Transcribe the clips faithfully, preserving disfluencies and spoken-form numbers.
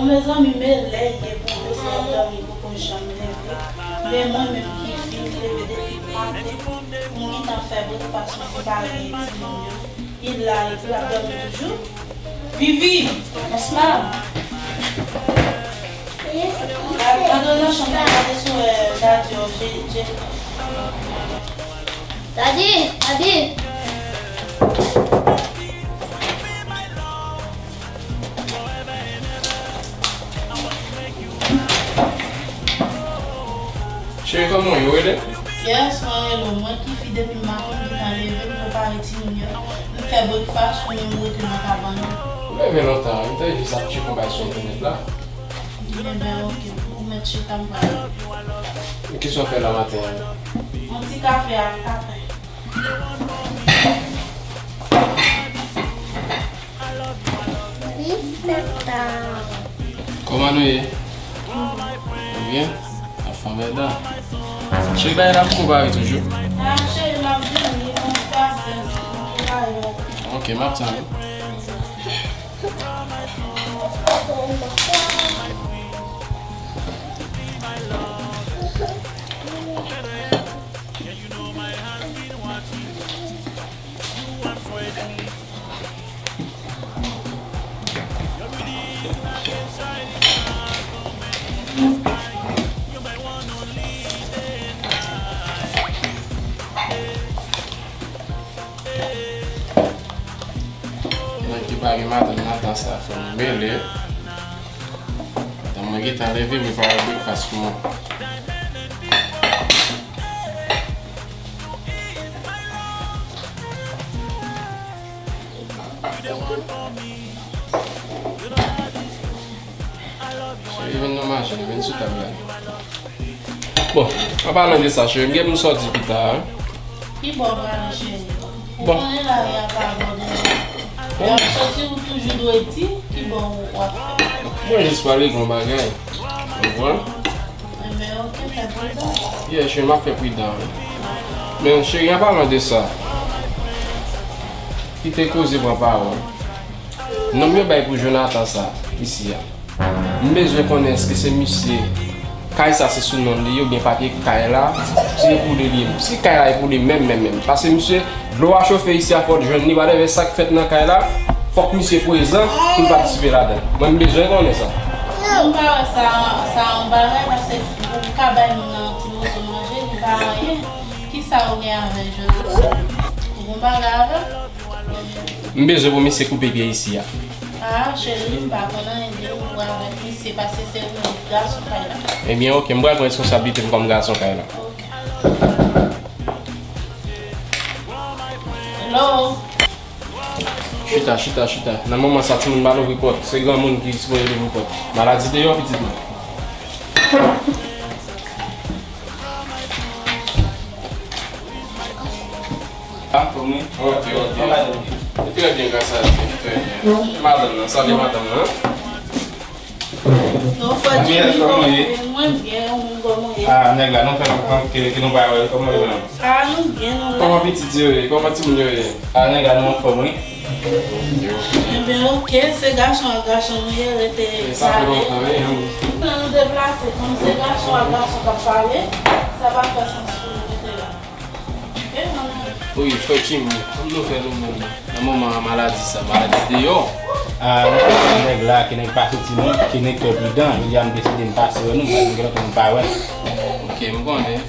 Bon, mezanmi, men lè ye pou yo, se ap dòmi, poko janm leve. Men mwen menm ki fin leve depi maten, m gentan fè breakfast, m prepare timoun yo. Li la, li ap dòmi toujou. Vivi, bonsoir. Gad, gad nan chanm nan, gade si w wè Daddy, je, je. Daddy, Daddy. Cheri, kòman w ye? Ou rele? Yes, mwen rele w. Mwen ki fi depi maten m gentan leve, m prepare timoun yo. M fè breakfast, ou menm ou rete nan kabann ou. Ou leve lontan wi, m te jis ap tcheke yon bagay sou entènèt la. Ebyen, oke, ou mèt chita, m pral. Kisa w fè la maten an? Yon ti kafe ak tapen. Kòman nou ye? Nou byen? N ap fè anmèdan. Cheri, bagay la poko pare toujou. Ah, cheri, m ap vini, mwen pase, mwen pare. Ok, m ap tann ou. Nèg ki pa gen madanm nan tan sa fò m mele. Madanm mwen gentan leve, prepare breakfast pou mwen. Cheri, vin nou manje, vin sou tab la. Bon, an palan de sa, cheri, m gen pou m sòti pita, wi. Ki bò w prale, cheri? Ou konnen lari a pa bò de. Lè w sòti, ou toujou dwe di ki bò w ap fè. Mwen jis prale gen yon bagay. Ou konprann? Enben, ok, fè pridan. Yeah, cheri, m ap fè pridan, wi. Men, cheri, an palan de sa, kite koze pran pawòl. Nonm yo bay pou Jonathan sa, isi a. M bezwen konnen èske se misye, kay sa se sou non li, oubyen papye kay la, se pou li li ye. Si kay la e pou li menm, menm, menm. Paske misye, dlo a chofe isi a, fò l jwenn li, whatever sa k fèt nan kay la, fòk misye prezan pou l patisipe ladan. Mwen, m bezwen konnen sa. M pa wè sa, sa yon bagay, paske ou ka bay moun nan yon ti moso manje, li pa anyen. Kisa ou gen avè l, Jonathan? Ou gon bagay avè l? M bezwen pou misye koupe pye isi a. Ah, cheri, m pa konn anyen de ou avèk misye, paske se ou menm gason kay la. Ebyen, ok, m pral pran responsablite m kòm gason kay la. Ok. Hello? Chita, chita, chita. Nan moman sa, timoun pa louvri pòt. Se granmoun ki sipoze louvri pòt. Maladi deyò, pitit mwen. Ah, pou mwen? Ok, ok. Trè byen, gras a Dye, trè byen. Madanm nan, salye madanm nan. Non, frè Jimmy, kòman w ye? Mwen byen, ou menm kòman w ye? Ah, nèg la, nou fè lontan ke, ke nou pa wè, kòman w ye menm? Ah, nou byen, nou la. Kòman pitit yo ye? Kòman timoun yo ye? Ah, nèg la, nou anfòm, wi. Ebyen, ok, se gason ak gason nou ye, rete pale. Sa fè lontan, wi. Lè nou deplase, kòm se gason ak gason k ap pale, sa pa fè sans pou nou rete la. Ok, manman? Wi, frè Jimmy, kòm nouvèl ou menm nan moman maladi sa, maladi deyò. Ah, nou fè nèg la, ke nèg pa soti non, ke nèg fè pridan, jodi a m deside m pase wè nou, paske gen lontan nou pa wè. Ok, m konnen.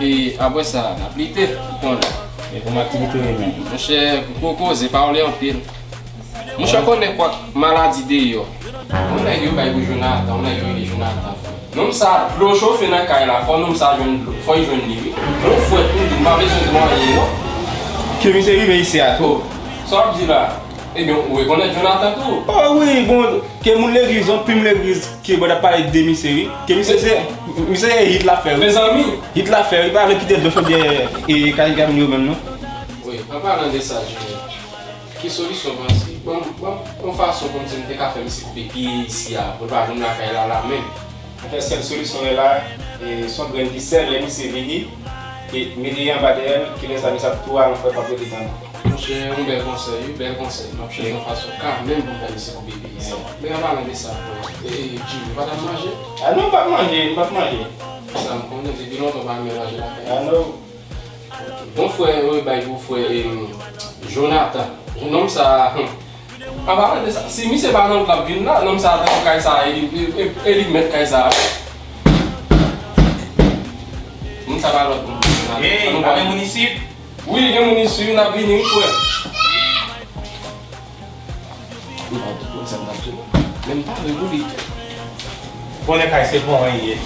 E apre sa, n ap lite, ou konnen. E kòman aktivite w ye menm? Monchè, gwo koze, pawòl yo anpil. Monchè, konnen kwak maladi deyò. Yon nèg yo bay pou Jonathan, yon nèg yo rele Jonathan. Nonm sa, dlo chofe nan kay la, fò nonm sa jwenn dlo, fò l jwenn li, wi. Yon fwèt, m di, m pa bezwen dlo anyen, non. Ke misye rive isi a tou. Sa w ap di la? Ebyen, ou rekonèt Jonathan tou? Oh wi, bon, ke moun legliz, yon plim legliz, ke bòd ap pale de misye, wi. Ke misye se, misye se hit l ap fè, wi. Mezanmi. Hit l ap fè, wi, pa vle kite dlo chodyè, e, kay, kay moun yo menm, non. Wi, an palan de sa, Junior, ki solisyon w panse? Ban m, ban m yon fason kòmsi m te ka fè misye koupe pye isi a, pou l pa vin lakay la, la menm. Anfen, sèl solisyon mwen la, e, se yon grenn disèl, lè misye vini, e mete anba dèyè l, kilè sa misye ap tou al, frè, p ap rete tann. Monchè, yon bèl konsèy, wi, bèl konsèy. M ap chèche yon fason kanmenm pou m fè misye koupe peyi sa. Men an palan de sa, frè, e, e, Jimmy, ou pa t ap manje? A non, m p ap manje, m p ap manje. Sa m konnen, depi lontan ou pa renmen manje lakay. A non. Bon, frè, yo bay pou frè, em, Jonathan. Nonm sa, hmm. An palan de sa, si misye pa nan wout l ap vin la, nonm sa tankou kay sa, e li, e, e, e li k mèt kay sa. Moun sa pa lòt moun. Hey, pa gen moun isit? Wi, gen moun isit, wi, n ap vini, wi, frè. M pa tout moun sa m t ap di. Men m pare pou li tou. Konnen kay se bon, wi, ye.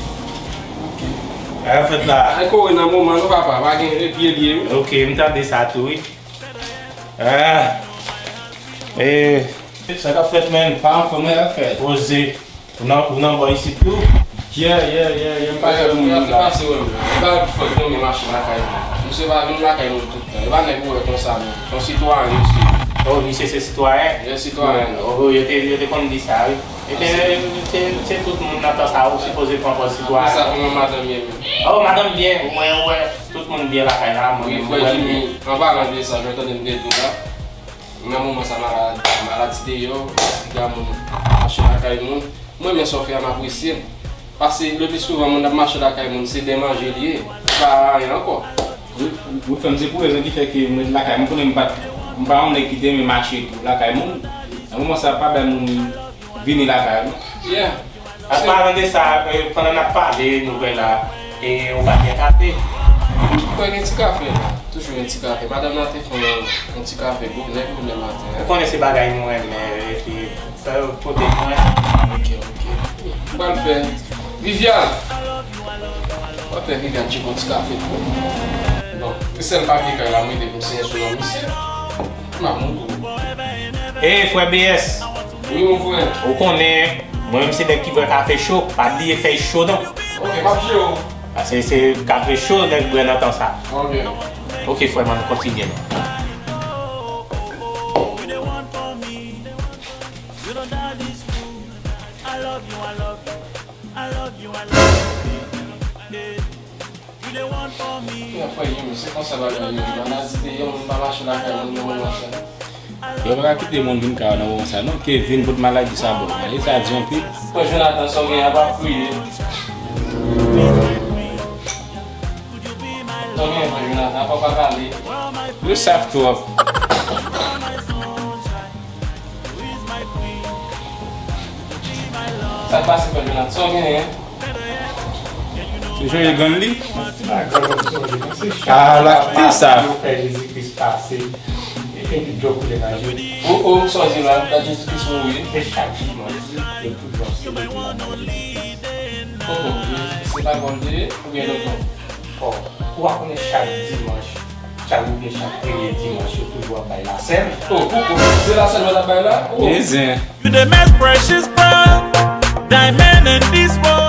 Ay, an fèt la. Ay, kore nan moman, non, papa, pa gen pye, pye, wi. Ok, m tande sa tou, wi. Ah. Eh. Sa k ap fèt, menn? Pa anfòm, wi, ap fèt. Poze. Ou nan, ou nan bò isit tou? Yeah, yeah, yeah, yeah, m pa fè moun la. Pase wè m la. E pa fòt mwen men machin lakay mwen. Misye pa vin lakay mwen tout tan. E pa nèg ou wè konsa, non. Se yon sitwayen misye. Oh, misye se sitwayen? Yon sitwayen. Oh, yo te, yo te konn di sa, wi. E te, se, se tout moun nan tan sa, ou sipoze pran pòz sitwayen. Apre sa, kòman madanm ye menm? Oh, madanm byen, ou wè, ou wè. Tout moun byen lakay la, mwen menm, ou wè m byen. Wi, frè Jimmy, an palan de sa, jan w tande m te di w la. Nan moman sa, maladi, maladi deyò, piga moun mache lakay moun. Mwen, men sa w fè a, m apresye l. Paske, le pli souvan, moun ap mache lakay moun, se dè manje li ye. Se pa anyen ankò. Wi, wi, frè m, se pou rezon ki fè ke mwen ret lakay mwen. Konnen m pa t, m pa yon nèg ki te renmen mache tou lakay moun. Nan moman sa, pa bay moun vini lakay mwen. Yeah. An palan de sa, eh, pandan n ap pale nouvèl la, eh, ou pa gen kafe? Mwen gen ti kafe la. Toujou gen ti kafe. Madanm nan te fè yon, yon ti kafe bonè bonè maten an. Ou konnen se bagay nou renmen, eh, epi fè yo pote mwen. Ok, ok. M pral fè. Viviane! M ap fè Viviane tcheke yon ti kafe pou mwen. Bon, se sèl papye kay la mwen te pou siyen sou non misye. M ap montre w. Hey, frè B S! Wi, mon frè. Ou konnen, mwen menm se nèg ki bwè kafe cho, pa bliye fèy cho non. Ok, m ap jere w. Paske se kafe cho nèg bwè nan tan sa. Ok. Ok, frè m, ann kontinye non. Yon frè Jimmy, se konsa bagay yo ye. Maladi deyò, moun pa mache lakay moun nan moman sa. Yo pa ka kite moun vin kay nan moman sa non. Kevin pot maladi sa bon. E sa di anpil. Frè Jonathan, sa w gen a pa kriye. Sa w gen, frè Jonathan, a pa pa pale. Yo saf twòp. Sa k pase, frè Jonathan? Sa w genyen? Toujou e gann li? Ah, la kite sa. Yo fè Jezi Kris pase. E epi dlo koule nan je li. Oh, oh, m sonje la, dat Jezi Kris mouri. Se chak dimanch, yo toujou ap selebre lanmò Jezi Kris. Oh, oh, Jezi Kris, se pa kòm te ye, oubyen lòt bò? Oh, ou pa konnen chak dimanch, chak oubyen chak premye dimanch, yo toujou ap bay lasèn. Oh, oh, oh, se lasèn yo t ap bay la? Oh. Byen zen. You the most precious pearl, diamond in this world.